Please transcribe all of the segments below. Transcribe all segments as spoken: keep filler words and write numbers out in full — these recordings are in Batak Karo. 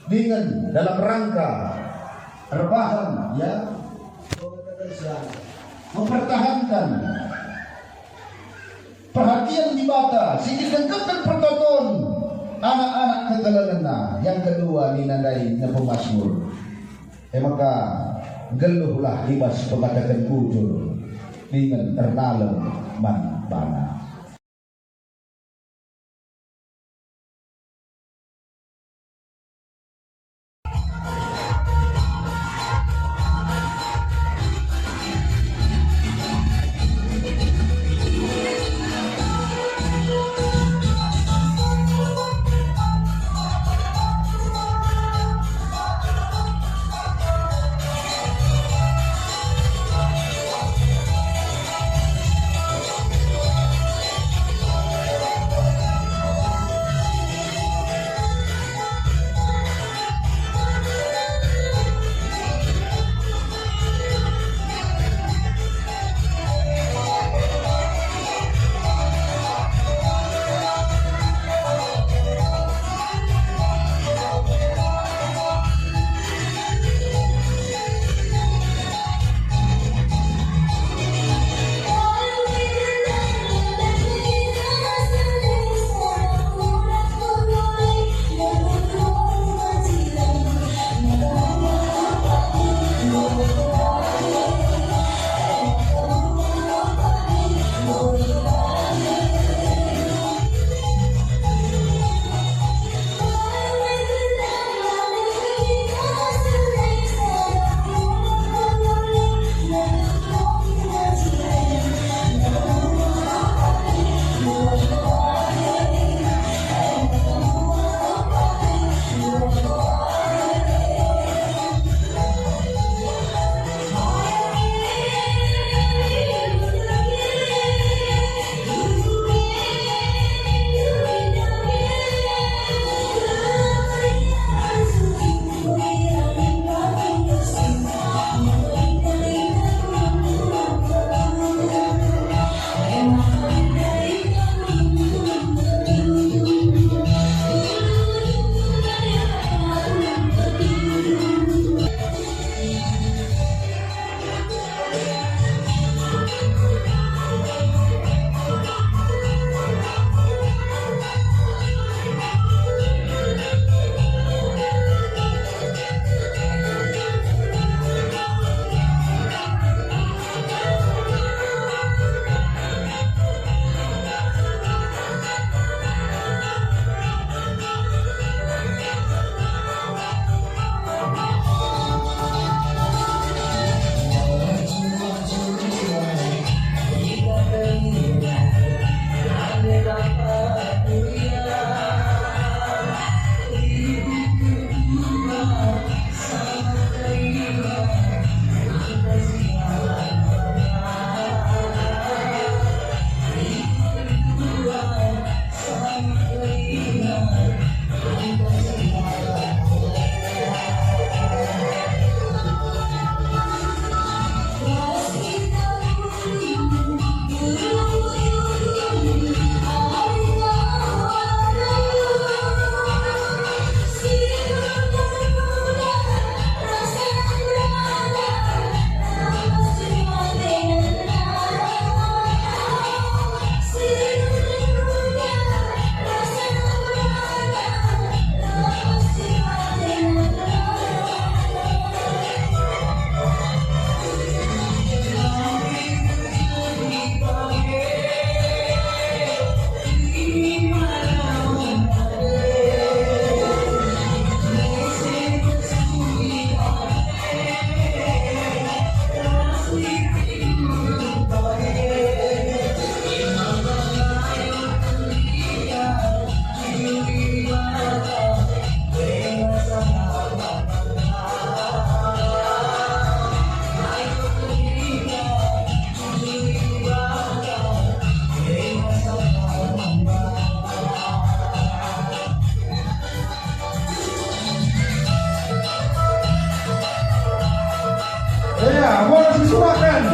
Dingen dalam rangka erbahan, ya, mempertahankan perhatian Dibata si idengkehken pertoton anak-anak kekelengenna. Yang kedua, nina ndai nge pemasmur. E maka, nggeluhlah i bas pengataken bujur, dingen ernalem man bana. Iya, boleh sisuarakan.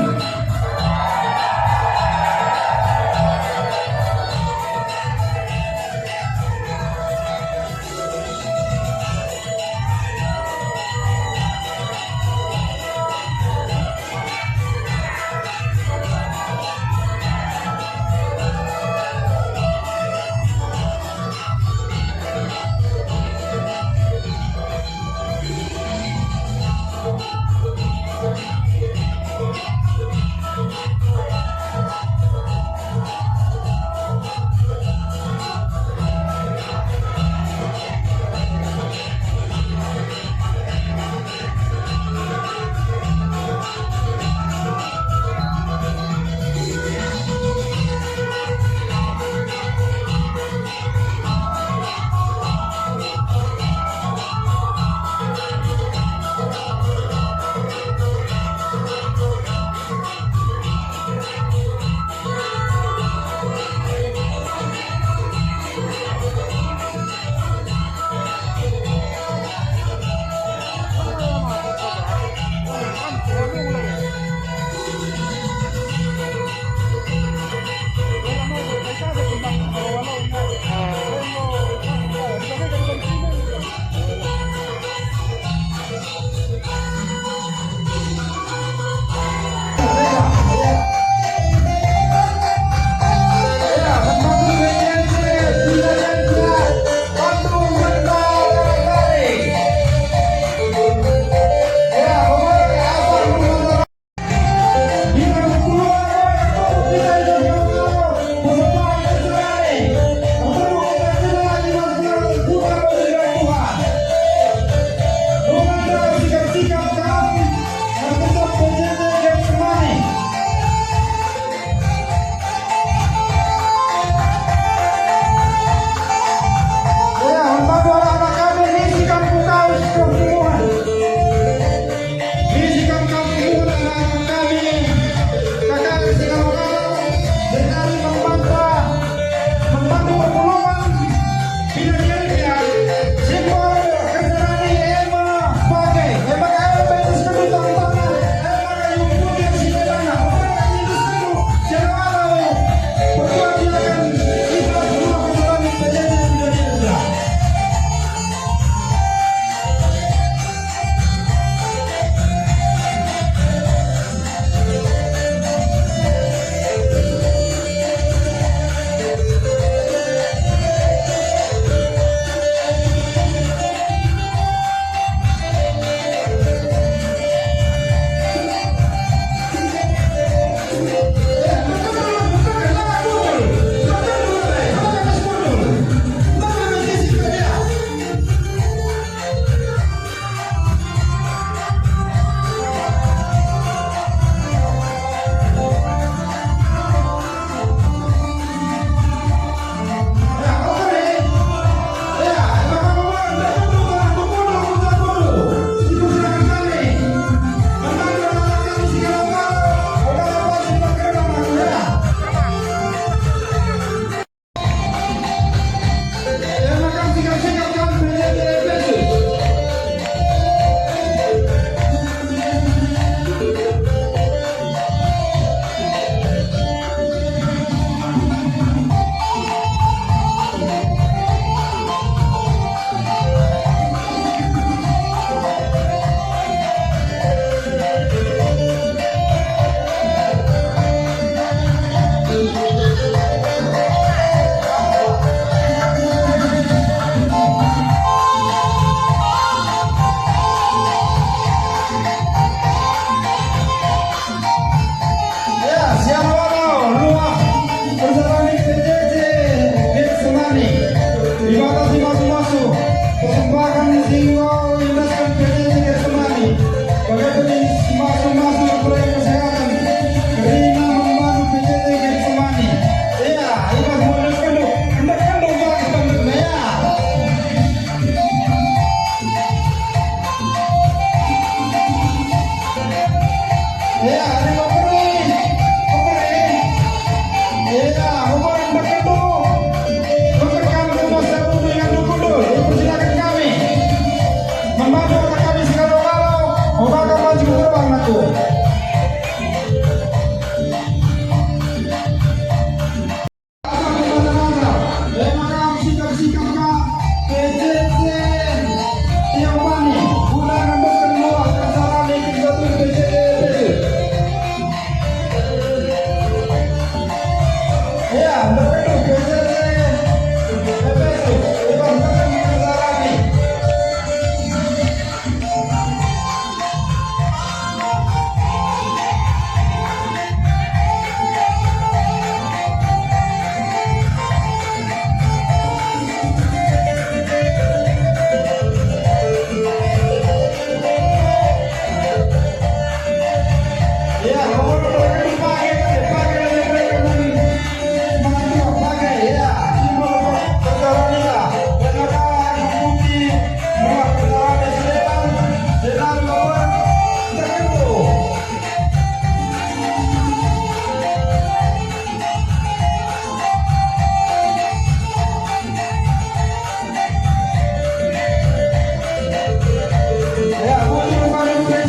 Ya, puji kepada Tuhan.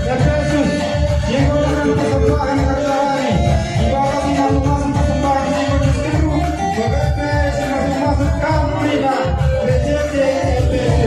Efesus, si enggo persembahen kerja kami. Ibadah si masuk-masuk persembahen si kudus kenndu, bage pe si masuk-masuk kam kerina, P C C Efesus.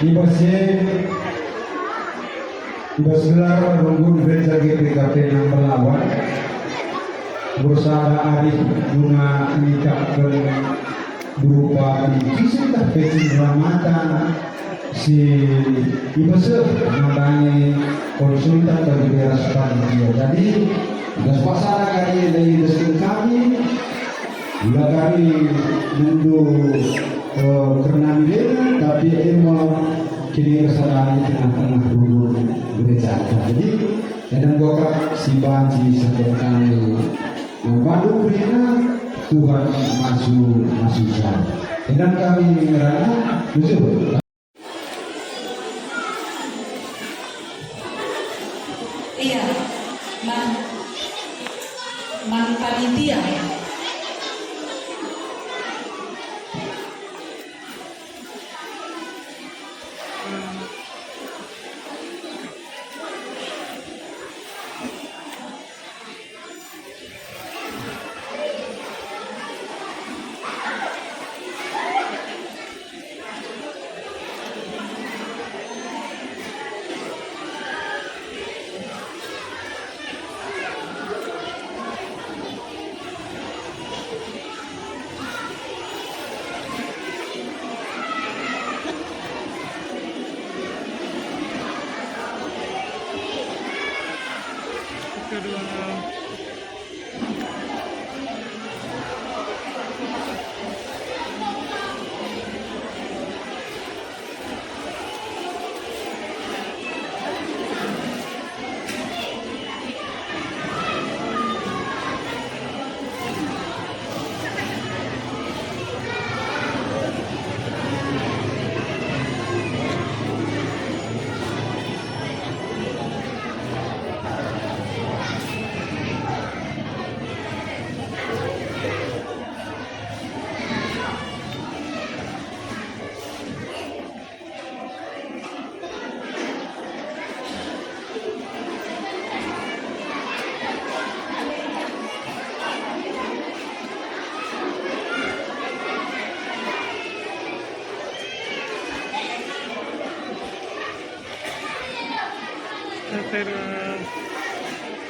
I bas e, i bas gelar runggun gereja G P K P Nang Belawan, bersada arih guna nikahken berupa di kisah pe cinramata si ipeseh nandangi konsultan bagi beras panitia. Jadi, gas paksana kami dari Kristen kami, Gula kami nundu, eh, kerna milena, tapi ema kini kersakami tengah-tengah dulu gereja. Jadi, kadang gokak si banci sebut kami membantu kerina Tuhan masu-, masu saya. Kadang kami ngerana, jujur. Iya, man, man panitia.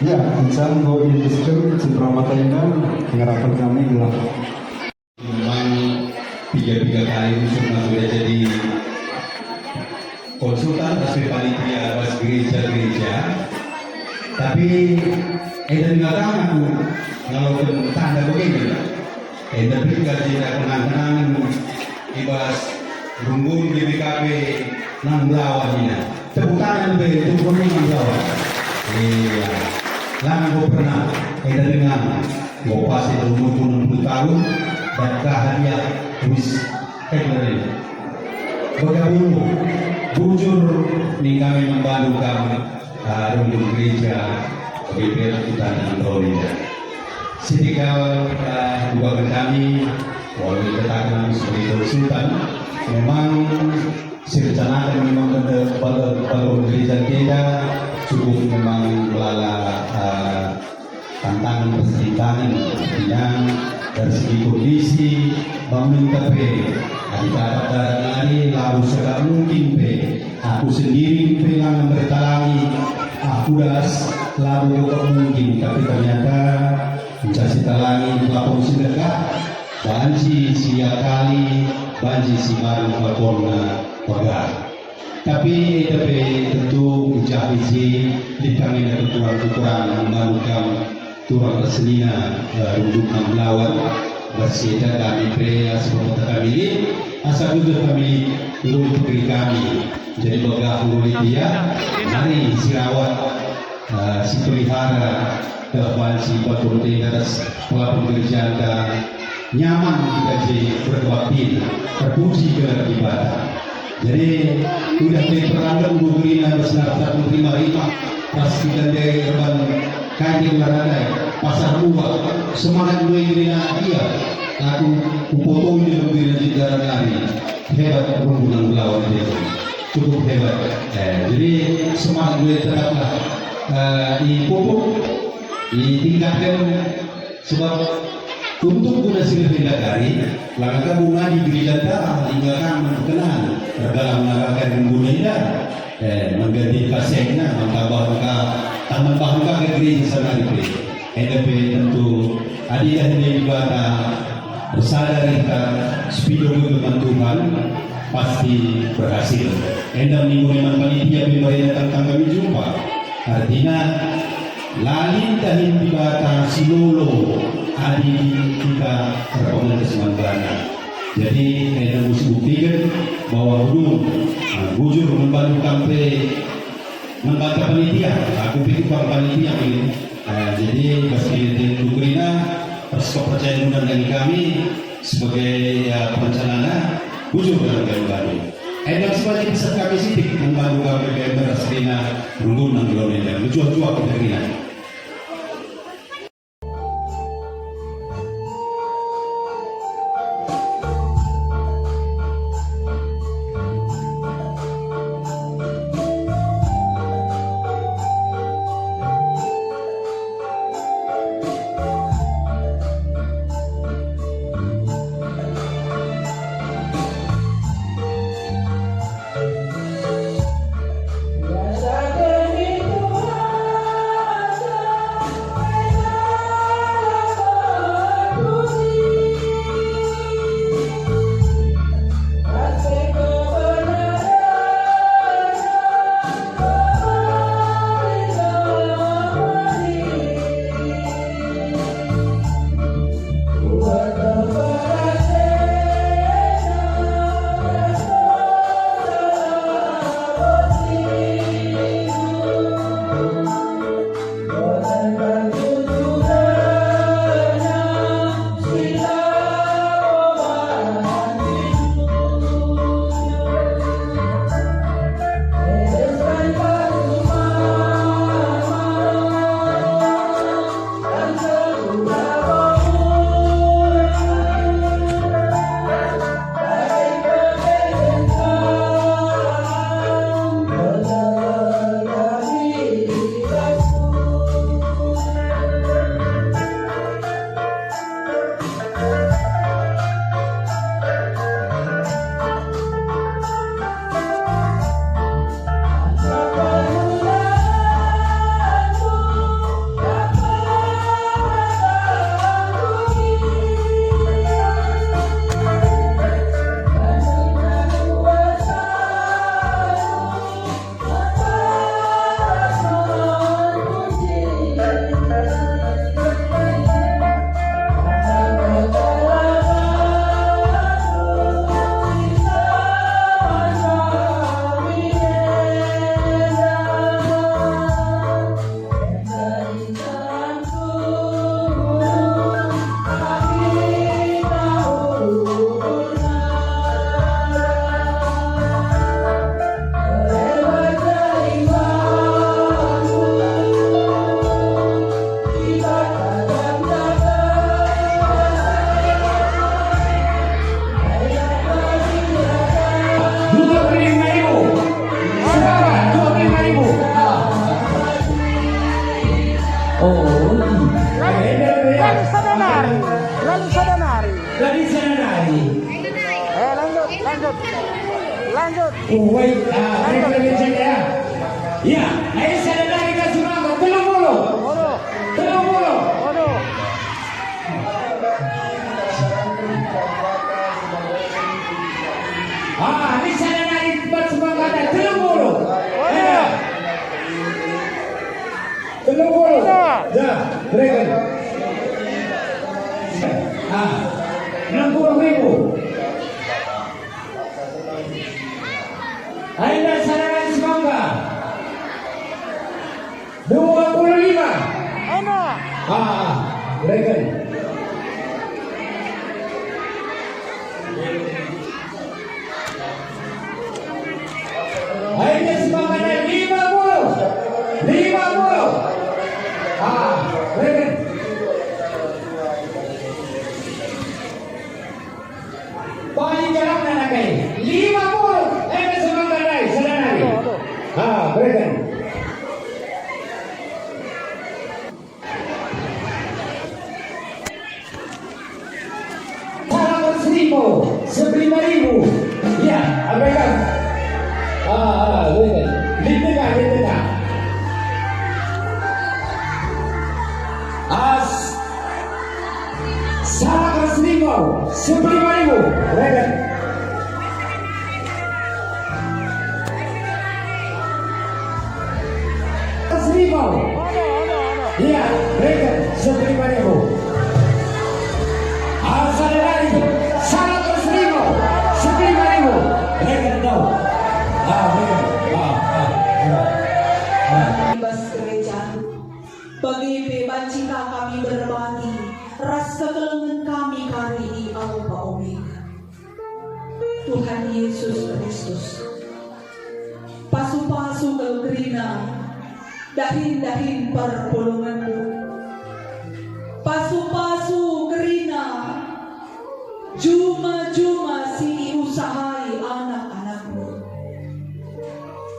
Ya, encan enggo iendesken cinramata enda, pengharapan kami adalah memang piga-piga kali rusur sudah jadi konsultan ras pe panitia ras gereja-gereja. Tapi enda denga kam aku ngaloken tanda bagenda. Enda pe ka jenda kenang-kenangen i bas runggun G P K P Nang Belawan enda. Tepuk tangen be untuk runggun Nang Belawan. Iya. Lang enggo pernah enda denga. Enggo pasti umurku enam puluh tahun, dan hadiah wis teknologi. Bergabung bujur ning kami membantu kam, ah, runggun gereja, B P L kita dan Roli. Sitikal, ah, dua kami, walau kita kenal sebagai konsultan, memang sirencanaken memang pada, pada, pada gereja kita cukup memang melala, ah, tantangan persintangan yang dari segi kondisi bangun tapi adi kata darat nari lalu segak mungkin pe aku sendiri pe lang bertalangi aku das lalu kok mungkin tapi ternyata mencari talangi pelapor sedekah banci sia kali banci si baru pelapor pegang. Tapi enda pe tentu ujar isi lit kami enda kekurangan-kekurangan manuk kam turang ras senina, eh, runduk kam lawan bas enda kami pe asa pemeta kami lit asa gegeh kami lit nggo ipekeri kami. Jadi bagah nggo lit ia, mari sirawat. Eh, sipelihara, eh, banci bantu tenda ras pelapor gerejanta nyaman kita je berbakti, terpuji gelar Dibata. Jadi, udah te perangga ulu gerina ras narta menerima-rima, pas kita ndai erban kancil laradai, pasar murah, semangat mulai gerina ia, aku kupotoi dalam gerina jikaran nari. Hebat perhubungan melawan dia. Cukup hebat. Eh, jadi semangat gue tetaplah, eh, dipupuk, ditingkatkan, sebab Untuk guna si lebih ndakari, langa ka bungadi gereja ta, langa ka man perkenan, erdalan langa ka guna enda, eh, mengganti kasengna, man tambah ka, taman bahan ka ke gereja sana pe. Enda pe tentu, adi dah Dibata, ersada kita, sepido man Tuhan, pasti berhasil. Enda minggu man panitia pe mari datang kami jumpa. Artina, la lit dahin Dibata si lolo adi kita erpengendes man baNa. Jadi, enda enggo sibuktiken bahwa udung, ah, bujur man bandu kam pe, man banta panitia, aku pe tukang panitia pe. Ah, jadi, pas kita kerina, pas kepercayaan undang dari kami sebagai, ya, perencanana, bujur dalam kami bandu. Enda sebagai pesan kami sitik, man bandu kami ke beras kerina, runggun nang gelon enda, mejuah-juah kita kerina. Dua puluh lima ribu. Saudara, dua puluh lima ribu. Ah. Oh, iya. Lalu, lalu sada nari, lalu sada nari. Lalu sada nari. Eh, lanjut, lanjut. Lanjut. Oh, wait. Ah, lanjut. Baik, baik, baik, ya. Ya, eh, sada nari ka Sumangga, telung puluh. Waduh. Telung puluh. Waduh. Ah, ini sada nari tempat Sumangga, telung puluh. Waduh. Ya. Telung puluh. Enda. Ya, bereken. Ah, enam puluh ribu. Enda sada nari Sumangga. Dua puluh lima. Enda. Ah, bereken. Akhirnya semangatnya lima puluh. Lima puluh. Ah, bereken. Paling jalan anak ini. Lima puluh. Akhirnya semangatnya, saudara. Ah, bereken. Sepuluh lima ribu. Ya, abaikan. Ah, ah, abaikan. Di tengah, di tengah. As. Salah kelas lima, sepuluh lima ribu. Abaikan. Seribu. Iya, reken seribu. Asal lari, salah seribu, seribu. Reken tau. Ah, reken. Ah, ah, ah, ah. Bas gereja, bage pe banci ka kami berbagi ras kekelengen kami kari i Alpa Omega. Tuhan Yesus Kristus, pasu-pasu kal kerina dahin-dahin perpulungenndu. Pasu-pasu kerina juma-juma si iusahai anak-anakmu.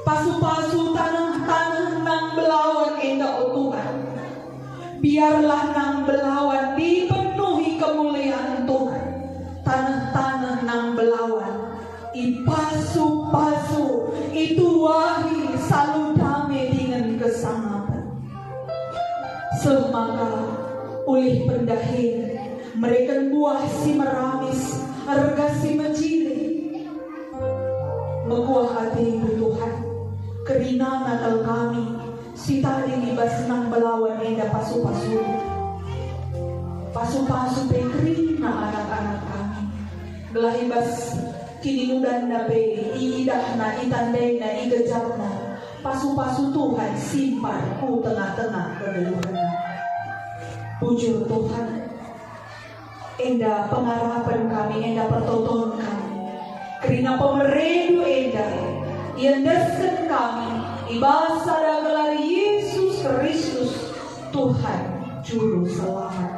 Pasu-pasu taneh-taneh nang belawan enda, o Tuhan. Biarlah nang belawan dipenuhi kemulian Tuhan. Taneh-taneh nang belawan ipasu-pasu, ituahi salu dame dingen kesangapen. Seh maka ulih pendahin mereken buah si meramis, erga si mejile. Mekuah atendu, Tuhan, kerinana kal kami si tading i bas nang belawan enda pasu-pasu. Pasu-pasu pe kerina anak-anak kami, gelah i bas kininudanna pe iidahna, itandaina, igejapna pasu-pasu Tuhan simpar ku tengah-tengah kegeluhenna. Bujur, Tuhan, enda pengarapen kami, enda pertoton kami. Kerina pemereNdu enda iendesken kami i bas sada gelar Yesus Kristus, Tuhan Juru Selamat.